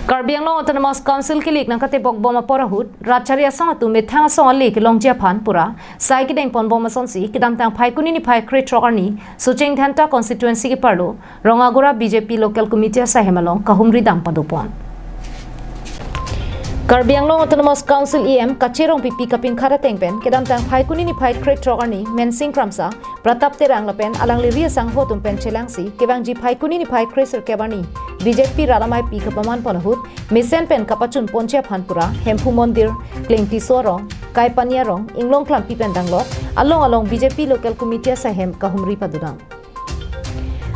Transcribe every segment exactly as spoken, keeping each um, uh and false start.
Karbi Anglong Autonomous Council kilik nangkatebok bom apor ahut, rat chari asong atum methang asong ale kelongji aphan pura sai kedeng pon bom asonsi, kedamtang Phaikuni niphai krethrok arni, Socheng Dhenta constituency keparlo, Rongagora B J P Local Committee asaihem along kahumri dam padopon. Karbi Anglong Autonomous Council E M Kache Rongpipi kapinkhat ateng pen, kedamtang Phaikuni niphai krethrok arni, Mensing Kramsa, Pratap Terang lapen alangli ri asangho atum pen chelangsi, kevangji Phaikuni niphai kresirkep arni, B J P rat ameipi kapaman pon ahut, mesen pen kapachun ponji aphan pura, Hemphu Mondir, Klengtiso Arong, Kaipani Arong, Inglong Klampi pen danglok, along along B J P Local Committee asaihem kahumri padodam.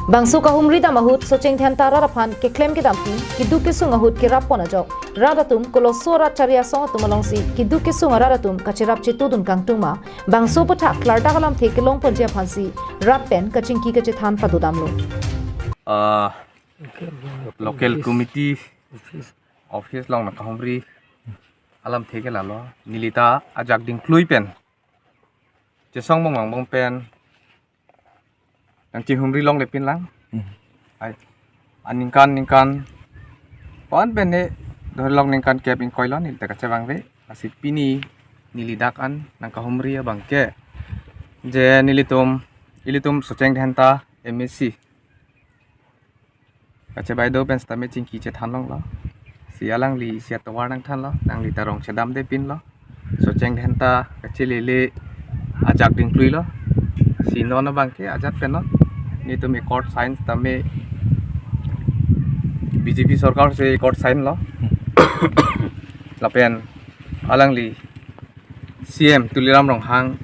Bangso kahumri dam ahut, Socheng Dhenta rat aphan keklem kedampi, keduk kesung ahut kerap pon ajok, rat atum koloso rat chari asong atum alongsi, keduk kesung arat atum kacherap chetudun kangtung ma, bangso aputhak klardak alamthe kelong ponji aphansi, rat pen kachingki kachethan padodamlo. Ah, local committee office along nangkahumri alamthe ke lalo, nelita ajak dingklui pen, chesong bom angbong pen nangchehumri longle pinlang. Hmm. Ai, aningkan ningkan pon pen ne, dhorilong ningkan kep ingkoi lo, nelita kachevangve. Lasi pini neli dak an nangkahumri abang ke, je nelitum, ilitum Socheng Dhenta M A C kachebaido pen sitame chingki chethan longlo. Si alangli isi atovar nangthanlo, nanglita rong chedamde pinlo. Socheng Dhenta kachelele ajak dingklui lo. Si non abang ke ajat pen non. Netum accord sign sitame B J P sorkar si accord sign lo. Lapen alangli C M Tuliram Ronghang,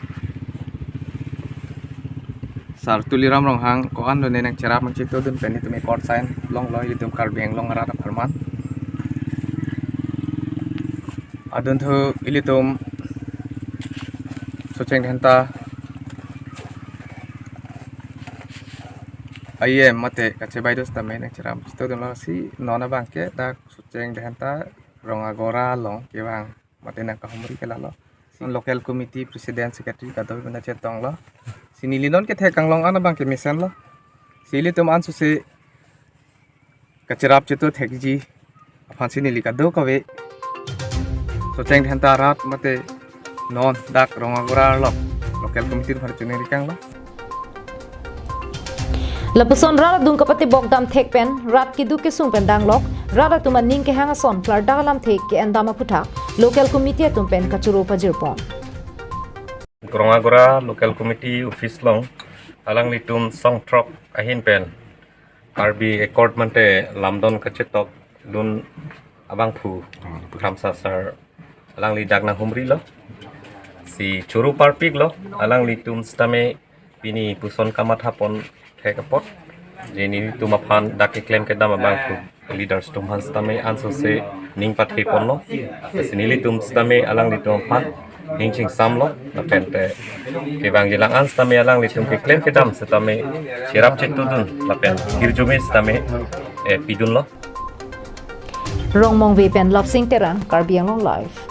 Sir Tuliram Ronghang ko-an lo ne nangcherap nangchetudun pen netum accord sign longlo ilitum Karbi Anglong arat apharman. Adunthu ilitum Socheng Dhenta I M mate kachebaido sitame nangcherap nangchetudunlo, si non abang ke dak Socheng Dhenta Rongagora along kevang mate nangkahumri ke lalo. Local committee president secretary kadokave nangchetonglo. Si neli non kethek kanglong an abang ke mesenlo. Si ilitum ansose kacherap chetu thekji aphansi neli kadokave Socheng Dhenta rat mate non dak Rongagora along local committee aphan choningri kanglo. Lapuson rat adung kapatebok dam thek pen, rat keduk kesung pen danglok, rat atum aning kehang ason klardak alamthe ke-en dam aputhak, local committee atum pen kachoro pajirpon. Rongagora local committee office along, alanglitum song throk ahin pen, Karbi accord mate lamdon kachetokdun abangphu Kramsa sir alangli dak nanghumrilo. Si choro parpiklo, alanglitum sitame pini puson kamatha pon thek apot, je nelitum aphan dak keklem kedam abangphu leaders atum aphan sitame ansose ning pathe ponlo. Si nelitum sitame alanglitum aphan ning chingsamlo, lapen te kevangji lang an sitame alanglitum keklem kedam sitame cherap chetudun lapen hirjume sitame, eh, pidunlo. Rongmongve pen Lapsing Terang, Karbi Anglong Live.